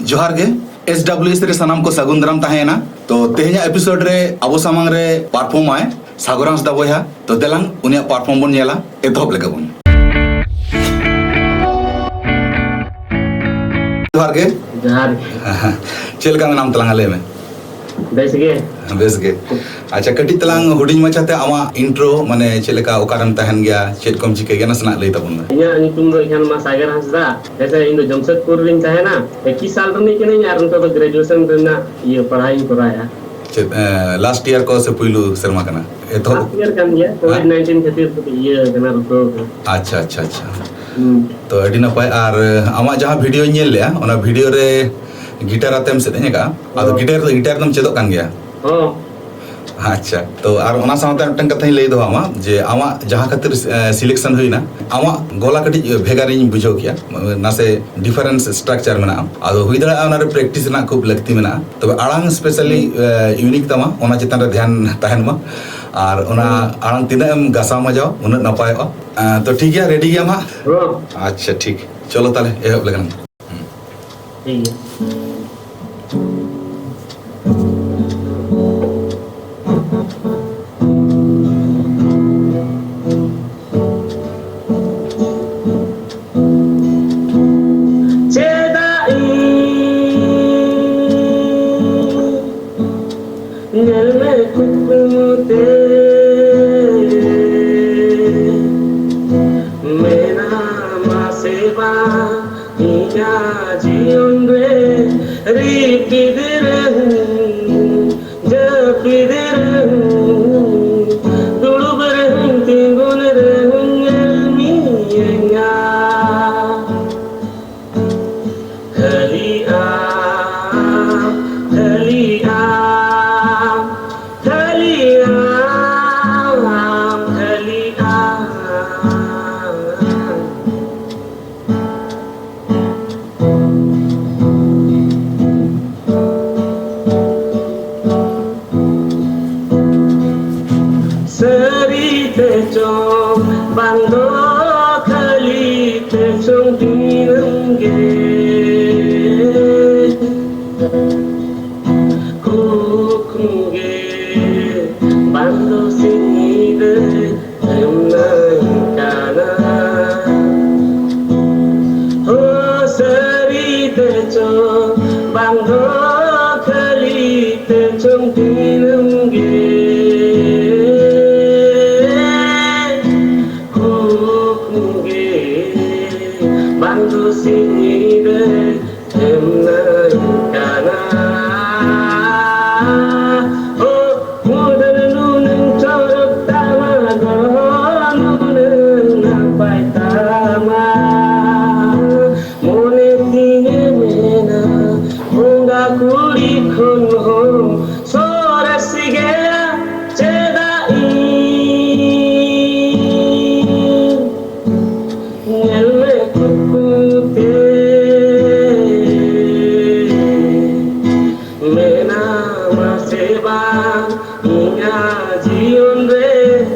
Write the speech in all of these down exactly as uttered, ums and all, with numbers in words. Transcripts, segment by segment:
ᱡᱚᱦᱟᱨ ᱜᱮ, S W S ᱨᱮ ᱥᱟᱱᱟᱢ ᱠᱚ ᱥᱟᱹᱜᱩᱱ ᱫᱟᱨᱟᱢ ᱛᱟᱦᱮᱸᱭᱮᱱᱟ᱾ ᱛᱚ, ᱛᱮᱦᱮᱧᱟᱜ episode ᱨᱮ ᱟᱵᱚ ᱥᱟᱢᱟᱝ ᱨᱮ perform ᱟᱭ ᱥᱟᱜᱚᱨ ᱦᱟᱸᱥᱫᱟ ᱵᱚᱭᱦᱟ᱾ ᱛᱚ, ᱫᱮᱞᱟᱝ ᱩᱱᱤᱭᱟᱜ perform ᱵᱚᱱ ᱧᱮᱞᱟ, ᱮᱛᱚᱦᱚᱵ ᱞᱮᱠᱟ ᱵᱚᱱ᱾ ᱡᱚᱦᱟᱨ ᱜᱮ᱾ ᱡᱚᱦᱟᱨ ᱜᱮ᱾ ᱪᱮᱫ ᱞᱮᱠᱟ ᱢᱮᱱᱟᱢ ᱛᱟᱞᱟᱝᱟ, ᱞᱟᱹᱭ ᱢᱮ? ᱵᱮᱥ ᱜᱮ᱾ ᱵᱮᱥ ᱜᱮ᱾ ᱟᱪᱪᱷᱟ, ᱠᱟᱹᱴᱤᱡ ᱛᱟᱞᱟᱝ ᱦᱩᱰᱤᱧ ᱢᱟᱪᱷᱟᱛᱮ ᱟᱢᱟᱜ intro, ᱢᱟᱱᱮ ᱪᱮᱫ ᱞᱮᱠᱟ, ᱚᱠᱟᱨᱮᱢ ᱛᱟᱦᱮᱱ ᱜᱮᱭᱟ, ᱪᱮᱫ ᱠᱚᱢ ᱪᱤᱠᱟᱹᱭ ᱜᱮᱭᱟ, ᱱᱟᱥᱮᱱᱟᱜ ᱞᱟᱹᱭ ᱛᱟᱵᱚᱱ ᱢᱮ᱾ ᱤᱧᱟᱹᱜ ᱧᱩᱛᱩᱢ ᱫᱚ ᱮᱠᱷᱟᱱ ᱢᱟ ᱥᱟᱜᱮᱨ ᱦᱟᱸᱥᱫᱟ᱾ ᱦᱮᱸᱥᱮ, ᱤᱧ ᱫᱚ ᱡᱟᱢᱥᱮᱫᱽᱯᱩᱨ ᱨᱤᱧ ᱛᱟᱦᱮᱱᱟ᱾ ᱮᱠᱤᱥ ᱥᱟᱞ ᱨᱤᱱᱤᱡ ᱠᱟᱹᱱᱟᱹᱧ ᱟᱨ ᱱᱤᱛᱚᱜ ᱫᱚ graduation ᱨᱮᱱᱟᱜ ᱤᱭᱟᱹ ᱯᱟᱲᱦᱟᱣ ᱤᱧ ᱠᱚᱨᱟᱣᱮᱫᱼᱟ᱾ ᱪᱮᱫ, ᱮ, last year ᱠᱚ ᱥᱮ ᱯᱩᱭᱞᱩ ᱥᱮᱨᱢᱟ ᱠᱟᱱᱟ? ᱮᱛᱚᱦᱚᱵ? Last year ᱠᱟᱱ ᱜᱮᱭᱟ, ᱦᱮᱸ? Covid nineteen ᱠᱷᱟᱹᱛᱤᱨ ᱠᱟᱹᱴᱤᱡ ᱤᱭᱟᱹ ᱠᱟᱱᱟ, ᱨᱩᱠᱟᱹᱣ ᱠᱟᱱᱟ᱾ ᱟᱪᱪᱷᱟ, ᱟᱪᱪᱷᱟ, ᱟᱪᱪᱷᱟ᱾ ᱦᱩᱸ᱾ ᱛᱚ, ᱟᱹᱰᱤ ᱱᱟᱯᱟᱭ᱾ ᱟᱨ, ᱮ, ᱟᱢᱟᱜ ᱡᱟᱦᱟᱸ videoᱧ ᱧᱮᱞ ᱞᱮᱜᱼᱟ, ᱚᱱᱟ video ᱨᱮ guitar ᱟᱛᱮᱢ ᱥᱮᱨᱮᱧ ᱟᱠᱟᱫᱼᱟ᱾ ᱟᱫᱚ ᱦᱚᱸ᱾ Guitar ᱫᱚ, guitar ᱫᱚᱢ ᱪᱮᱫᱚᱜ ᱠᱟᱱ ᱜᱮᱭᱟ? ᱦᱚᱸ᱾ ᱟᱪᱪᱷᱟ, ᱛᱚ, ᱟᱨ ᱚᱱᱟ ᱥᱟᱶᱛᱮ ᱢᱤᱫᱴᱟᱝ ᱠᱟᱛᱷᱟᱧ ᱞᱟᱹᱭ ᱫᱚᱦᱚ ᱟᱢᱟ ᱡᱮ ᱟᱢᱟᱜ ᱡᱟᱦᱟᱸ ᱠᱷᱟᱹᱛᱤᱨ, ᱮ, selection ᱦᱩᱭᱱᱟ, ᱟᱢᱟᱜ ᱜᱚᱞᱟ ᱠᱟᱹᱴᱤᱡ ᱵᱷᱮᱜᱟᱨᱤᱧ ᱵᱩᱡᱷᱟᱹᱣ ᱠᱮᱜᱼᱟ, ᱱᱟᱥᱮ difference structure ᱢᱮᱱᱟᱜᱼᱟ᱾ ᱟᱫᱚ ᱦᱩᱭ ᱫᱟᱲᱮᱭᱟᱜᱼᱟ ᱚᱱᱟᱨᱮ practice ᱨᱮᱱᱟᱜ ᱠᱷᱩᱵ ᱞᱟᱹᱠᱛᱤ ᱢᱮᱱᱟᱜᱼᱟ, ᱛᱚᱵᱮ ᱟᱲᱟᱝ specially, ᱦᱩᱸ᱾ ᱮ, unique ᱛᱟᱢᱟ, ᱚᱱᱟ ᱪᱮᱛᱟᱱ ᱨᱮ ᱫᱷᱮᱭᱟᱱ ᱛᱟᱦᱮᱱ ᱢᱟ᱾ ᱟᱨ ᱚᱱᱟ ᱦᱩᱸ᱾ ᱟᱲᱟᱝ ᱛᱤᱱᱟᱹᱜ ᱮᱢ ᱜᱟᱥᱟᱣ ᱢᱟᱡᱟᱣᱟ, ᱩᱱᱟᱹᱜ ᱱᱟᱯᱟᱭᱚᱜᱼᱟ᱾ ᱮ, ᱛᱚ, ᱴᱷᱤᱠ ᱜᱮᱭᱟ, ready ᱜᱮᱭᱟᱢ ᱦᱟᱸᱜ? ᱦᱚᱸ᱾ ᱟᱪᱪᱷᱟ, ᱴᱷᱤᱠ, ᱪᱚᱞᱚ ᱛᱟᱦᱞᱮ ᱮᱦᱚᱵ ᱞᱮᱠᱷᱟᱱ᱾ ᱴᱷᱤᱠ ᱜᱮᱭᱟ᱾ ᱪᱮᱫᱟᱜ ᱤᱧ ᱧᱮᱞ ᱢᱮ ᱠᱩᱠᱢᱩ ᱛᱮ ᱢᱮᱱᱟᱢᱟ ᱥᱮ ᱵᱟᱝ ᱤᱧᱟᱹᱜ ᱡᱤᱭᱚᱱ ᱨᱮ? ᱨᱤᱯᱤᱫ ᱨᱮᱦᱚᱸ, ᱡᱟᱹᱯᱤᱫ ᱨᱮᱦᱚᱸ, ᱫᱩᱲᱩᱵ ᱨᱮᱦᱚᱸ, ᱛᱤᱸᱜᱩᱱ ᱨᱮᱦᱚᱸ ᱧᱮᱞ ᱢᱤᱭᱟᱹᱧᱟ᱾ ᱠᱷᱟᱹᱞᱤ ᱟᱢ, ᱠᱷᱟᱹᱞᱤ ᱟᱢ, ᱠᱷᱟᱹᱞᱤ ᱟᱢ, ᱠᱷᱟᱹᱞᱤ ᱟᱢ᱾ ᱵᱟᱝ ᱫᱚ ᱠᱷᱟᱹᱞᱤ ᱛᱮ ᱪᱚᱝ ᱫᱤᱱᱟᱹᱢ ᱜᱮ ᱠᱩᱠᱢᱩ ᱜᱮ, ᱵᱟᱝ ᱫᱚ ᱥᱤᱧ ᱧᱤᱫᱟᱹ ᱮᱢ ᱱᱟᱹᱧ ᱠᱟᱱᱟ᱾ ᱦᱳ, ᱢᱩᱫᱟᱹᱱ ᱱᱩᱱᱟᱹᱝ ᱪᱚᱨᱚᱠ ᱛᱟᱢᱟ ᱜᱚ, ᱱᱩᱱᱟᱹᱝ ᱱᱟᱯᱟᱭ ᱛᱟᱢᱟ᱾ ᱢᱚᱱᱮ ᱛᱤᱧᱮ ᱢᱮᱱᱟ, ᱵᱚᱸᱜᱟ ᱠᱩᱲᱤ ᱠᱷᱚᱱ ᱦᱚᱸ ᱥᱚᱨᱮᱥ ᱜᱮᱭᱟ ᱪᱮᱫᱟᱜ ᱤᱧ? ᱧᱮᱞ ᱢᱮ ᱠᱩᱠᱢᱩ ᱛᱮ ᱢᱮᱱᱟᱢᱟ ᱥᱮ ᱵᱟᱝ ᱤᱧᱟᱹᱜ ᱡᱤᱭᱚᱱ ᱨᱮ?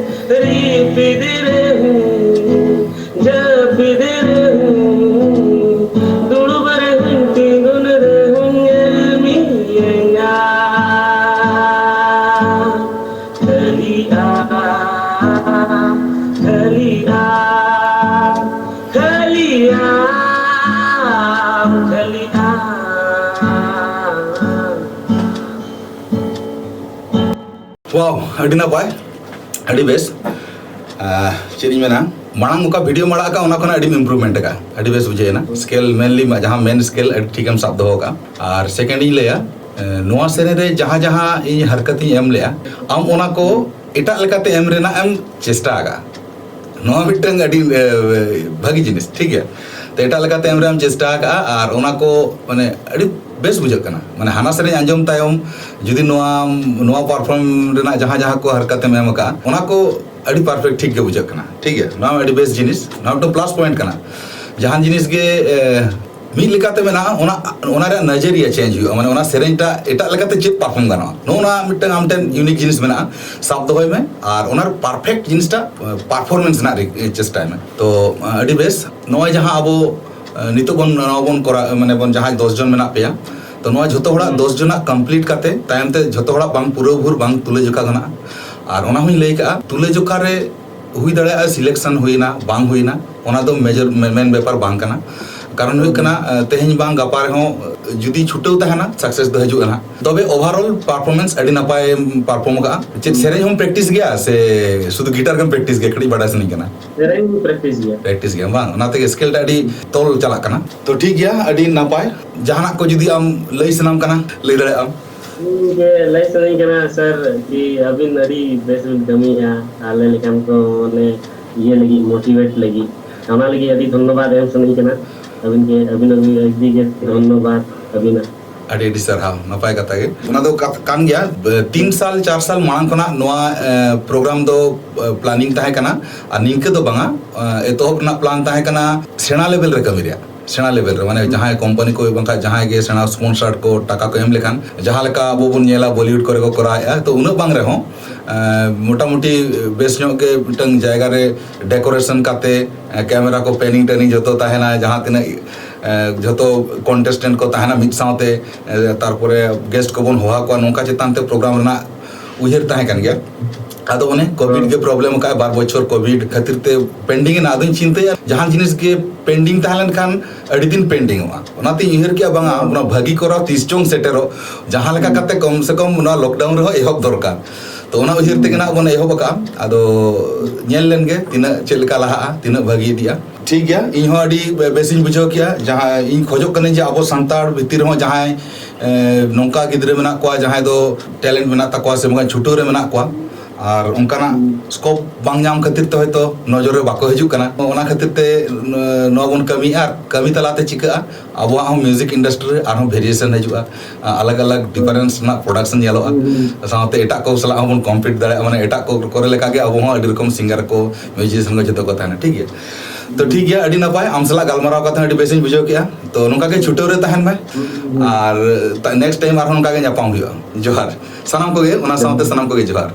ᱨᱤᱯᱤᱫ ᱨᱮᱦᱚᱸ, ᱡᱟᱹᱯᱤᱫ ᱨᱮᱦᱚᱸ, ᱫᱩᱲᱩᱵ ᱨᱮᱦᱚᱸ, ᱛᱤᱸᱜᱩᱱ ᱨᱮᱦᱚᱸ ᱧᱮᱞ ᱢᱤᱭᱟᱹᱧ ᱟᱢ᱾ ᱠᱷᱟᱹᱞᱤ ᱟᱢ, ᱠᱷᱟᱹᱞᱤ ᱟᱢ, ᱠᱷᱟᱹᱞᱤ ᱟᱢ, ᱠᱷᱟᱹᱞᱤ ᱟᱢ᱾ ᱣᱟᱣ, ᱟᱹᱰᱤ ᱱᱟᱯᱟᱭ, ᱟᱹᱰᱤ ᱵᱮᱥ᱾ ᱟᱦ, ᱪᱮᱫ ᱤᱧ ᱢᱮᱱᱟ, ᱢᱟᱲᱟᱝ ᱚᱠᱟ ᱵᱷᱤᱰᱤᱭᱳᱢ ᱟᱲᱟᱜ ᱟᱠᱟᱫ, ᱚᱱᱟ ᱠᱷᱚᱱᱟᱜ ᱟᱹᱰᱤᱢ ᱤᱢᱯᱨᱩᱵᱷᱢᱮᱱᱴ ᱟᱠᱟᱫᱼᱟ, ᱟᱹᱰᱤ ᱵᱮᱥ ᱵᱩᱡᱷᱟᱹᱣ ᱮᱱᱟ᱾ ᱥᱠᱮᱞ ᱢᱮᱱᱞᱤ ᱡᱟᱦᱟᱸ ᱢᱮᱱ ᱥᱠᱮᱞ, ᱟᱹᱰᱤ ᱴᱷᱤᱠᱮᱢ ᱥᱟᱵ ᱫᱚᱦᱚ ᱟᱠᱟᱫᱼᱟ᱾ ᱟᱨ ᱥᱮᱠᱮᱱᱰ ᱤᱧ ᱞᱟᱹᱭᱟ, ᱮ, ᱱᱚᱣᱟ ᱥᱮᱨᱮᱧ ᱨᱮ ᱡᱟᱦᱟᱸ ᱡᱟᱦᱟᱸ ᱤᱧ ᱦᱟᱨᱠᱟᱛ ᱤᱧ ᱮᱢ ᱞᱮᱫᱼᱟ, ᱟᱢ ᱚᱱᱟ ᱠᱚ ᱮᱴᱟᱜ ᱞᱮᱠᱟᱛᱮ ᱮᱢ ᱨᱮᱱᱟᱜ ᱮᱢ ᱪᱮᱥᱴᱟ ᱟᱠᱟᱫᱼᱟ᱾ ᱱᱚᱣᱟ ᱢᱤᱫᱴᱟᱝ ᱟᱹᱰᱤ, ᱮ, ᱵᱷᱟᱹᱜᱤ ᱡᱤᱱᱤᱥ, ᱴᱷᱤᱠ ᱜᱮᱭᱟ᱾ ᱛᱚ, ᱮᱴᱟᱜ ᱞᱮᱠᱟᱛᱮ ᱮᱢ ᱨᱮᱱᱟᱜ ᱮᱢ ᱪᱮᱥᱴᱟ ᱟᱠᱟᱫᱼᱟ, ᱟᱨ ᱚᱱᱟ ᱠᱚ, ᱢᱟᱱᱮ, ᱟᱹᱰᱤ ᱵᱮᱥ ᱵᱩᱡᱷᱟᱹᱜ ᱠᱟᱱᱟ᱾ ᱢᱟᱱᱮ, ᱦᱟᱱᱟ ᱥᱮᱨᱮᱧ ᱟᱸᱡᱚᱢ ᱛᱟᱭᱚᱢ ᱡᱩᱫᱤ ᱱᱚᱣᱟ, ᱱᱚᱣᱟ ᱯᱟᱨᱯᱷᱚᱨᱢ ᱨᱮᱱᱟᱜ ᱡᱟᱦᱟᱸ ᱡᱟᱦᱟᱸ ᱠᱚ ᱦᱟᱨᱠᱟᱛ ᱮᱢ ᱮᱢ ᱟᱠᱟᱫᱼᱟ, ᱚᱱᱟ ᱠᱚ ᱟᱹᱰᱤ ᱯᱟᱨᱯᱷᱮᱠᱴ ᱴᱷᱤᱠ ᱜᱮ ᱵᱩᱡᱷᱟᱹᱜ ᱠᱟᱱᱟ, ᱴᱷᱤᱠ ᱜᱮᱭᱟ᱾ ᱱᱚᱣᱟ ᱟᱹᱰᱤ ᱵᱮᱥ ᱡᱤᱱᱤᱥ, ᱱᱚᱣᱟ ᱢᱤᱫᱴᱟᱝ ᱯᱞᱟᱥ ᱯᱚᱭᱮᱱᱴ ᱠᱟᱱᱟ᱾ ᱡᱟᱦᱟᱱ ᱡᱤᱱᱤᱥ ᱜᱮ, ᱮ, ᱢᱤᱫ ᱞᱮᱠᱟᱛᱮ ᱢᱮᱱᱟᱜᱼᱟ, ᱚᱱᱟ, ᱚᱱᱟ ᱨᱮᱭᱟᱜ ᱱᱟᱡᱟᱨᱤᱭᱟ ᱪᱮᱧᱡᱽ ᱦᱩᱭᱩᱜᱼᱟ, ᱢᱟᱱᱮ, ᱚᱱᱟ ᱥᱮᱨᱮᱧᱴᱟ ᱮᱴᱟᱜ ᱞᱮᱠᱟᱛᱮ ᱪᱮᱫ ᱯᱟᱨᱯᱷᱚᱨᱢ ᱜᱟᱱᱚᱜᱼᱟ, ᱱᱚᱜᱼᱚ ᱱᱚᱣᱟ ᱢᱤᱫᱴᱟᱝ ᱟᱢ ᱴᱷᱮᱱ ᱤᱭᱩᱱᱤᱠ ᱡᱤᱱᱤᱥ ᱢᱮᱱᱟᱜᱼᱟ, ᱥᱟᱵ ᱫᱚᱦᱚᱭ ᱢᱮ᱾ ᱟᱨ ᱚᱱᱟᱨ ᱯᱟᱨᱯᱷᱮᱠᱴ ᱡᱤᱱᱤᱥᱴᱟ, ᱮ, ᱯᱟᱨᱯᱷᱚᱨᱢᱮᱱᱥ ᱨᱮᱱᱟᱜ ᱨᱤ-, ᱮ, ᱪᱮᱥᱴᱟᱭ ᱢᱮ᱾ ᱛᱚ, ᱮ, ᱟᱹᱰᱤ ᱵᱮᱥ᱾ ᱱᱚᱜᱼᱚᱭ ᱡᱟᱦᱟᱸ ᱟᱵᱚ, ᱮ, ᱱᱤᱛᱚᱜ ᱵᱚᱱ, ᱱᱚᱣᱟ ᱵᱚᱱ ᱠᱚᱨᱟᱣ, ᱢᱟᱱᱮ, ᱵᱚᱱ ᱡᱟᱦᱟᱸᱭ ᱫᱚᱥ ᱡᱚᱱ ᱢᱮᱱᱟᱜ ᱯᱮᱭᱟ, ᱛᱚ, ᱱᱚᱣᱟ ᱡᱷᱚᱛᱚ ᱦᱚᱲᱟᱜ ᱫᱚᱥ ᱡᱚᱱᱟᱜ ᱠᱚᱢᱯᱞᱤᱴ ᱠᱟᱛᱮ ᱛᱟᱭᱚᱢ ᱛᱮ ᱡᱷᱚᱛᱚ ᱦᱚᱲᱟᱜ ᱵᱟᱝ ᱯᱩᱨᱟᱹᱣ ᱵᱷᱩᱨ ᱵᱟᱝ ᱛᱩᱞᱟᱹᱡᱚᱠᱷᱟ ᱜᱟᱱᱚᱜᱼᱟ᱾ ᱟᱨ ᱚᱱᱟ ᱦᱚᱸᱧ ᱞᱟᱹᱭ ᱠᱟᱜᱼᱟ, ᱛᱩᱞᱟᱹᱡᱚᱠᱷᱟ ᱨᱮ ᱦᱩᱭ ᱫᱟᱲᱮᱭᱟᱜᱼᱟ ᱥᱤᱞᱮᱠᱥᱚᱱ ᱦᱩᱭᱱᱟ, ᱵᱟᱝ ᱦᱩᱭᱱᱟ, ᱚᱱᱟ ᱫᱚ ᱢᱮᱡᱚᱨ, ᱢᱮ-, ᱢᱮᱱ ᱵᱮᱯᱟᱨ ᱵᱟᱝ ᱠᱟᱱᱟ᱾ ᱠᱟᱨᱚᱱ ᱦᱩᱭᱩᱜ ᱠᱟᱱᱟ, ᱛᱮᱦᱮᱧ ᱵᱟᱝ ᱜᱟᱯᱟ ᱨᱮᱦᱚᱸ ᱡᱩᱫᱤ ᱪᱷᱩᱴᱟᱹᱣ ᱛᱟᱦᱮᱱᱟ, ᱥᱟᱠᱥᱮᱥ ᱫᱚ ᱦᱤᱡᱩᱜᱼᱟ ᱱᱟᱦᱟᱜ᱾ ᱛᱚᱵᱮ ᱳᱵᱷᱟᱨᱚᱞ ᱯᱟᱨᱯᱷᱚᱨᱢᱮᱱᱥ ᱟᱹᱰᱤ ᱱᱟᱯᱟᱭ ᱮᱢ ᱯᱟᱨᱯᱷᱚᱨᱢ ᱟᱠᱟᱫᱼᱟ᱾ ᱪᱮᱫ ᱥᱮᱨᱮᱧ ᱦᱚᱸᱢ ᱯᱨᱮᱠᱴᱤᱥ ᱜᱮᱭᱟ ᱥᱮ ᱥᱩᱫᱷᱩ ᱜᱤᱴᱟᱨ ᱜᱮᱢ ᱯᱨᱮᱠᱴᱤᱥ ᱜᱮᱭᱟ? ᱠᱟᱹᱴᱤᱡ ᱵᱟᱰᱟᱭ ᱥᱟᱱᱟᱧ ᱠᱟᱱᱟ᱾ ᱥᱮᱨᱮᱧ ᱯᱨᱮᱠᱴᱤᱥ ᱜᱮᱭᱟ᱾ ᱯᱨᱮᱠᱴᱤᱥ ᱜᱮᱭᱟ ᱵᱟᱝ? ᱚᱱᱟ ᱛᱮᱜᱮ ᱥᱠᱮᱞ ᱴᱟ ᱟᱹᱰᱤ ᱛᱚᱞ ᱪᱟᱞᱟᱜ ᱠᱟᱱᱟ᱾ ᱛᱚ ᱴᱷᱤᱠ ᱜᱮᱭᱟ, ᱟᱹᱰᱤ ᱱᱟᱯᱟᱭ᱾ ᱡᱟᱦᱟᱱᱟᱜ ᱠᱚ ᱡᱩᱫᱤ ᱟᱢ ᱞᱟᱹᱭ ᱥᱟᱱᱟᱢ ᱠᱟᱱᱟ, ᱞᱟᱹᱭ ᱫᱟᱲᱮᱭᱟᱜ ᱟᱢ᱾ ᱤᱧ ᱜᱮ ᱞᱟᱹᱭ ᱥᱟᱱᱟᱧ ᱠᱟᱱᱟ ᱥᱟᱨ, ᱠᱤ ᱟᱹᱵᱤᱱ ᱟᱹᱰᱤ ᱵᱮᱥ ᱵᱤᱱ ᱠᱟᱹᱢᱤᱭᱮᱫᱼᱟ, ᱟᱞᱮ ᱞᱮᱠᱟᱱ ᱠᱚ ᱢᱟᱱᱮ ᱤᱭᱟᱹ ᱞᱟᱹᱜᱤᱫ, ᱢᱳᱴᱤᱵᱷᱮᱴ ᱞᱟᱹᱜᱤᱫ᱾ ᱚᱱᱟ ᱞᱟᱹᱜᱤᱫ ᱟᱹᱰᱤ ᱫᱷᱚᱱᱱᱚᱵᱟᱫ ᱮᱢ ᱥᱟᱱᱟᱧ ᱠᱟᱱᱟ᱾ ᱟᱹᱵᱤᱱ ᱜᱮ, ᱟᱹᱵᱤᱱ ᱟᱹᱰᱤ ᱜᱮ ᱫᱷᱚᱱᱱᱚᱵᱟᱫ ᱟᱹᱵᱤᱱᱟᱜ᱾ ᱟᱹᱰᱤ ᱟᱹᱰᱤ ᱥᱟᱨᱦᱟᱣ, ᱱᱟᱯᱟᱭ ᱠᱟᱛᱷᱟ ᱜᱮ᱾ ᱚᱱᱟ ᱫᱚ ᱠᱟᱛ- ᱠᱟᱱ ᱜᱮᱭᱟ᱾ ᱵ- ᱛᱤᱱ ᱥᱟᱞ ᱪᱟᱨ ᱥᱟᱞ ᱢᱟᱲᱟᱝ ᱠᱷᱚᱱᱟᱜ ᱱᱚᱣᱟ ᱯᱨᱳᱜᱨᱟᱢ ᱫᱚ ᱯᱞᱟᱱᱤᱝ ᱛᱟᱦᱮᱸ ᱠᱟᱱᱟ᱾ ᱟᱨ ᱱᱤᱝᱠᱟᱹ ᱫᱚ ᱵᱟᱝᱟ, ᱮᱛᱚᱦᱚᱵ ᱨᱮᱱᱟᱜ ᱯᱞᱟᱱ ᱛᱟᱦᱮᱸ ᱠᱟᱱᱟ ᱥᱮᱬᱟ ᱞᱮᱵᱮᱞ ᱨᱮ ᱠᱟᱹᱢᱤ ᱨᱮᱭᱟᱜ᱾ ᱥᱮᱬᱟ ᱞᱮᱵᱮᱞ ᱨᱮ, ᱢᱟᱱᱮ ᱡᱟᱦᱟᱸᱭ ᱠᱳᱢᱯᱟᱱᱤ ᱠᱚ ᱵᱟᱝᱠᱷᱟᱱ ᱡᱟᱦᱟᱸᱭ ᱜᱮ ᱥᱮᱬᱟ ᱥᱯᱚᱱᱥᱟᱨ ᱠᱚ ᱴᱟᱠᱟ ᱠᱚ ᱮᱢ ᱞᱮᱠᱷᱟᱱ, ᱡᱟᱦᱟᱸ ᱞᱮᱠᱟ ᱟᱵᱚ ᱵᱚᱱ ᱧᱮᱞᱟ ᱵᱚᱞᱤᱣᱩᱰ ᱠᱚᱨᱮ ᱠᱚ ᱠᱚᱨᱟᱣᱮᱫᱼᱟ, ᱛᱚ ᱩᱱᱟᱹᱜ ᱵᱟᱝ ᱨᱮᱦᱚᱸ ᱢᱚᱴᱟᱢᱩᱴᱤ ᱵᱮᱥ ᱧᱚᱜ ᱜᱮ ᱢᱤᱫᱴᱟᱝ ᱡᱟᱭᱜᱟ ᱨᱮ ᱰᱮᱠᱳᱨᱮᱥᱚᱱ ᱠᱟᱛᱮ, ᱠᱮᱢᱮᱨᱟ ᱠᱚ ᱯᱮᱱᱤᱝ ᱴᱮᱱᱤᱝ ᱡᱚᱛᱚ ᱛᱟᱦᱮᱱᱟ, ᱡᱟᱦᱟᱸ ᱛᱤᱱᱟᱹᱜ ᱡᱚᱛᱚ ᱠᱚᱱᱴᱮᱥᱴᱮᱱᱴ ᱠᱚ ᱛᱟᱦᱮᱱᱟ ᱢᱤᱫ ᱥᱟᱶᱛᱮ, ᱛᱟᱨᱯᱚᱨᱮ ᱜᱮᱥᱴ ᱠᱚᱵᱚᱱ ᱦᱚᱦᱚ ᱟᱠᱚᱣᱟ, ᱱᱚᱝᱠᱟ ᱪᱮᱛᱟᱱ ᱛᱮ ᱯᱨᱳᱜᱨᱟᱢ ᱨᱮᱱᱟᱜ ᱩᱭᱦᱟᱹᱨ ᱛᱟᱦᱮᱸ ᱠᱟᱱ ᱜᱮᱭᱟ᱾ ᱟᱫᱚ ᱚᱱᱮ ᱠᱳᱵᱷᱤᱰ ᱜᱮ ᱯᱨᱚᱵᱞᱮᱢ ᱟᱠᱟᱫᱼᱟ, ᱵᱟᱨ ᱵᱚᱪᱷᱚᱨ ᱠᱳᱵᱷᱤᱰ ᱠᱷᱟᱹᱛᱤᱨ ᱛᱮ ᱯᱮᱱᱰᱤᱝ ᱮᱱᱟ᱾ ᱟᱫᱚᱧ ᱪᱤᱱᱛᱟᱹᱭᱟ ᱡᱟᱦᱟᱸ ᱡᱤᱱᱤᱥ ᱜᱮ ᱯᱮᱱᱰᱤᱝ ᱛᱟᱦᱮᱸ ᱞᱮᱱᱠᱷᱟᱱ ᱟᱹᱰᱤ ᱫᱤᱱ ᱯᱮᱱᱰᱤᱝ ᱚᱜᱼᱟ᱾ ᱚᱱᱟᱛᱮᱧ ᱩᱭᱦᱟᱹᱨ ᱠᱮᱜᱼᱟ ᱵᱟᱝᱟ ᱚᱱᱟ ᱵᱷᱟᱹᱜᱤ ᱠᱚᱨᱟᱣ ᱛᱤᱥ ᱪᱚᱝ ᱥᱮᱴᱮᱨᱚᱜ, ᱡᱟᱦᱟᱸ ᱞᱮᱠᱟ ᱠᱟᱛᱮ ᱠᱚᱢ ᱥᱮ ᱠᱚᱢ ᱱᱚᱣᱟ ᱞᱚᱠᱰᱟᱣᱩᱱ ᱨᱮᱦᱚᱸ ᱮᱦᱚᱵ ᱫᱚᱨᱠᱟᱨ᱾ ᱛᱚ ᱚᱱᱟ ᱩᱭᱦᱟᱹᱨ ᱛᱮᱜᱮ ᱱᱟᱜ ᱵᱚᱱ ᱮᱦᱚᱵ ᱟᱠᱟᱫᱼᱟ᱾ ᱟᱫᱚ ᱧᱮᱞ ᱞᱮᱱ ᱜᱮ ᱛᱤᱱᱟᱹᱜ ᱪᱮᱫ ᱞᱮᱠᱟ ᱞᱟᱦᱟᱜᱼᱟ, ᱛᱤᱱᱟᱹᱜ ᱵᱷᱟᱹᱜᱤ ᱤᱫᱤᱜᱼᱟ᱾ ᱴᱷᱤᱠ ᱜᱮᱭᱟ, ᱤᱧ ᱦᱚᱸ ᱟᱹᱰᱤ ᱵᱮ- ᱵᱮᱥᱤᱧ ᱵᱩᱡᱷᱟᱹᱣ ᱠᱮᱜᱼᱟ᱾ ᱡᱟᱦᱟᱸ ᱤᱧ ᱠᱷᱚᱡᱚᱜ ᱠᱟᱹᱱᱟᱹᱧ ᱡᱮ ᱟᱵᱚ ᱥᱟᱱᱛᱟᱲ ᱵᱷᱤᱛᱤᱨ ᱨᱮᱦᱚᱸ ᱡᱟᱦᱟᱸᱭ ᱮ, ᱱᱚᱝᱠᱟ ᱜᱤᱫᱽᱨᱟᱹ ᱢᱮᱱᱟᱜ ᱠᱚᱣᱟ ᱡᱟᱦᱟᱸᱭ ᱫᱚ ᱴᱮᱞᱮᱱᱴ ᱢᱮᱱᱟᱜ ᱛᱟᱠᱚᱣᱟ ᱥᱮ ᱵᱟᱝ ᱪᱷᱩᱴᱟᱹᱣ ᱨᱮ ᱢᱮᱱᱟᱜ ᱠᱚᱣᱟ, ᱟᱨ ᱚᱱᱠᱟᱱᱟᱜ ᱥᱠᱳᱯ ᱵᱟᱝ ᱧᱟᱢ ᱠᱷᱟᱹᱛᱤᱨ ᱛᱮ ᱦᱚᱭᱛᱳ ᱱᱚᱡᱚᱨ ᱨᱮ ᱵᱟᱠᱚ ᱦᱤᱡᱩᱜ ᱠᱟᱱᱟ᱾ ᱚᱱᱟ ᱠᱷᱟᱹᱛᱤᱨ ᱛᱮ ᱱᱚᱣᱟ ᱵᱚᱱ ᱠᱟᱹᱢᱤᱭᱮᱫᱼᱟ᱾ ᱟᱨ ᱠᱟᱹᱢᱤ ᱛᱟᱞᱟᱛᱮ ᱪᱤᱠᱟᱹᱜᱼᱟ, ᱟᱵᱚᱣᱟᱜ ᱦᱚᱸ ᱢᱤᱣᱡᱤᱠ ᱤᱱᱰᱟᱥᱴᱨᱤ ᱨᱮ ᱟᱨᱦᱚᱸ ᱵᱷᱮᱨᱤᱭᱮᱥᱚᱱ ᱦᱤᱡᱩᱜᱼᱟ, ᱟᱞᱟᱜᱽ ᱟᱞᱟᱜᱽ ᱰᱤᱯᱷᱟᱨᱮᱱᱥ ᱨᱮᱱᱟᱜ ᱯᱨᱚᱰᱟᱠᱥᱚᱱ ᱧᱮᱞᱚᱜᱼᱟ᱾ ᱥᱟᱶᱛᱮ ᱮᱴᱟᱜ ᱠᱚ ᱥᱟᱞᱟᱜ ᱦᱚᱸᱵᱚᱱ ᱠᱚᱢᱯᱤᱴ ᱫᱟᱲᱮᱭᱟᱜᱼᱟ, ᱢᱟᱱᱮ ᱮᱴᱟᱜ ᱠᱚ ᱠᱚᱨᱮ ᱞᱮᱠᱟᱜᱮ ᱟᱵᱚ ᱦᱚᱸ ᱟᱹᱰᱤ ᱨᱚᱠᱚᱢ ᱥᱤᱝᱜᱟᱨ ᱠᱚ, ᱢᱤᱣᱡᱤᱥᱤᱭᱟᱱ ᱠᱚ ᱡᱚᱛᱚ ᱠᱚ ᱛᱟᱦᱮᱱᱟ᱾ ᱴᱷᱤᱠ ᱜᱮᱭᱟ, ᱛᱚ ᱴᱷᱤᱠ ᱜᱮᱭᱟ, ᱟᱹᱰᱤ ᱱᱟᱯᱟᱭ᱾ ᱟᱢ ᱥᱟᱞᱟᱜ ᱜᱟᱞᱢᱟᱨᱟᱣ ᱠᱟᱛᱮ ᱦᱚᱸ ᱟᱹᱰᱤ ᱵᱮᱥᱤᱧ ᱵᱩᱡᱷᱟᱹᱣ ᱠᱮᱜᱼᱟ᱾ ᱛᱚ ᱱᱚᱝᱠᱟ ᱜᱮ ᱪᱷᱩᱴᱟᱹᱣ ᱨᱮ ᱛᱟᱦᱮᱱ ᱢᱮ, ᱟᱨ ᱱᱮᱠᱥᱴ ᱴᱟᱭᱤᱢ ᱟᱨᱦᱚᱸ ᱱᱚᱝᱠᱟ ᱜᱮ ᱧᱟᱯᱟᱢ ᱦᱩᱭᱩᱜᱼᱟ᱾ ᱡᱚᱦᱟᱨ ᱥᱟᱱᱟᱢ ᱠᱚᱜᱮ, ᱚᱱᱟ ᱥᱟᱶᱛᱮ ᱥᱟᱱᱟᱢ ᱠᱚᱜᱮ ᱡᱚᱦᱟᱨ᱾